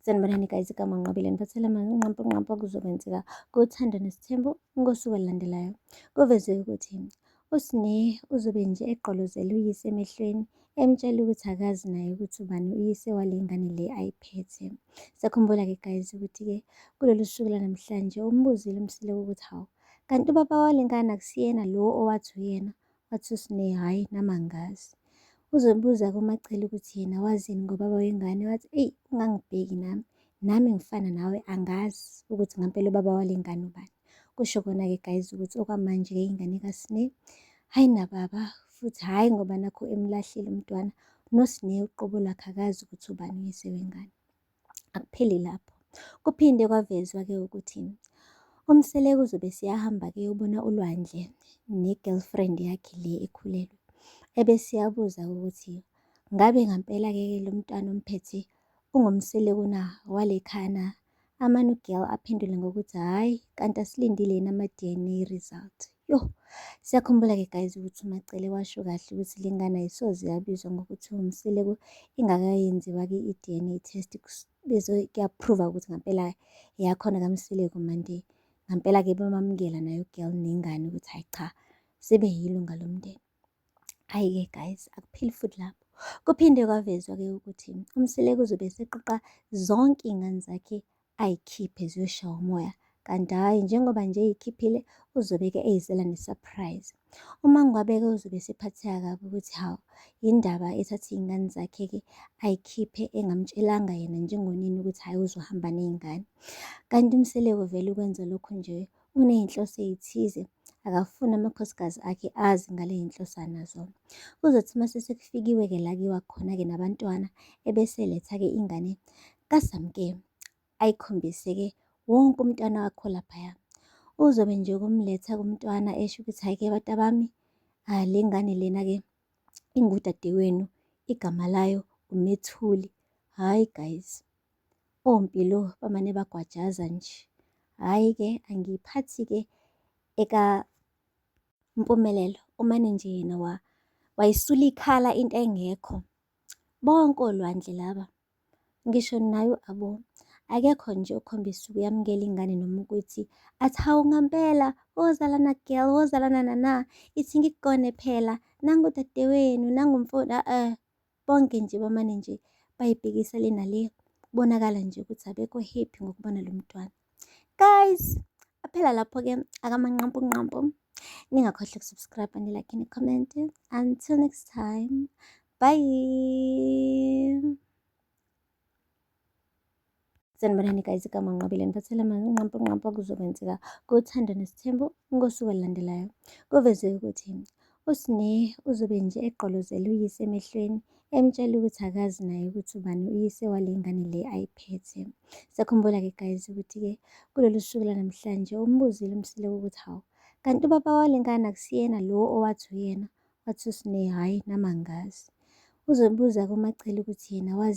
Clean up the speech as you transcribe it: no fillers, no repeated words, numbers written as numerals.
Sanibonani guys, igama Nqobile niphathele amanqampu nqampu okuzokwenzeka kuThando Nesithembu ngosuku olulandelayo. Kuvezwe ukuthi uSne uzobe nje egqolozele uyise emehlweni emtshela ukuthi akazi naye ukuthi ubani uyise wale ngane le ayiphethe. Sakhumbula-ke guys ukuthi-ke kulolu suku lanamhlanje umbuzile uMseleku ukuthi hawu kanti ubaba wale ngane akusiyena lo owathi uyena. Wathi uSne hhayi nami angazi. Uzobuza kuMaCele ukuthi yena wazini ngobaba wengane, wathi eyi ungangibheki nami, nami ngifana nawe angazi ukuthi ngampela ubaba wale ngane ubani. Kusho kona-ke guys ukuthi okwamanje-ke ingane kaSne ayinababa futhi hhayi ngoba nakhu emlahlile umntwana, noSne uqobo lwakhe akazi ukuthi ubani uyise wengane. Akupheli lapho. Kuphinde kwavezwa-ke ukuthi uMseleku uzobe seyahamba-ke eyobona uLwandle ne-girlfriend yakhe le ekhulelwe. Ebese eyabuza ukuthi ngabe ngampela-ke lo mntwana omphethe unguMseleku na wale khaya na? Amane u-girl aphendule ngokuthi hhayi kanti asilindile yini ama-D_N_A result. Yoh, siyakhumbula-ke guys ukuthi uMaCele washo kahle ukuthi le ngane ayisoze yabizwa ngokuthi uMseleku ingakayenziwa-ke i-D_N_A test bese kuyaphruva ukuthi ngampela eyakhona kaMseleku manje. Ngampela-ke bamamukela naye u-girl nengane ukuthi hhayi cha sebeyilunga lomndeni. Hhayi-ke guys, akupheli futhi lapho. Kuphinde kwavezwa-ke ukuthi uMseleku uzobe eseqoqa zonke iy'ngane zakhe ayikhiphe ziyoshaya umoya. Kanti hhayi njengoba nje eyikhiphile uzobe-ke eyizela ne-surprise. UMaNgwabe-ke uzobe esephatheka kabi ukuthi hawu yindaba ethatha iy'ngane zakhe-ke ayikhiphe engamtshelanga yena njengonina ukuthi hhayi uzohamba ney'ngane. Kanti uMseleku vele ukwenza lokhu nje uney'nhloso ey'thize akafuni amakhosikazi akhe azi ngale y'nhloso anazo. Kuzothi uma sekufikiwe-ke la kuyiwa khona-ke nabantwana ebese eletha-ke ingane kaSamke ayikhombise-ke wonke umntwana wakhe olaphaya. Uzobe nje ukumletha kumntwana esho ukuthi hhayi-ke bantabami, le ngane lena-ke ingudadewenu, igama layo uMethuli. Hhayi guys, oMpilo bamane bagwajaza nje. Hhayi-ke angiyiphathi-ke eka Mpumelelo, umane nje yena wayisula ikhala into engekho. Bonke olwandle laba ngisho naye u-Abo akekho nje okhombisa ukuyamukela ingane noma ukuthi athi hawu ngampela wozalana girl wozalana nana ithi ngikugone phela nangu dadewenu nangu mfowenu eh bonke nje bamane nje bayibhekisa le nale kubonakala nje ukuthi abekho happy ngokubona lo mntwana. Guys, aphela lapho-ke akamanqampunqampu. Ningakhohlwa ukusubscribe, nilike, ni-comment. Until next time, bye. Sanibonani guys, igama Nqobile niphathele amanqampunqampu okuzokwenzeka kuThando Nesithembu ngosuku olulandelayo. Kuvezwe ukuthi uSne uzobe nje egqolozele uyise emehlweni emtshela ukuthi akazi naye ukuthi ubani uyise wale ngane le ayiphethe. Sakhumbula-ke guys ukuthi-ke kulolu suku lanamhlanje umbuzile uMseleku ukuthi hawu kanti ubaba wale ngane akusiyena lo owathi uyena. Wathi uSne hhayi nami angazi. Uzobuza kuMaCele ukuthi yena wazi.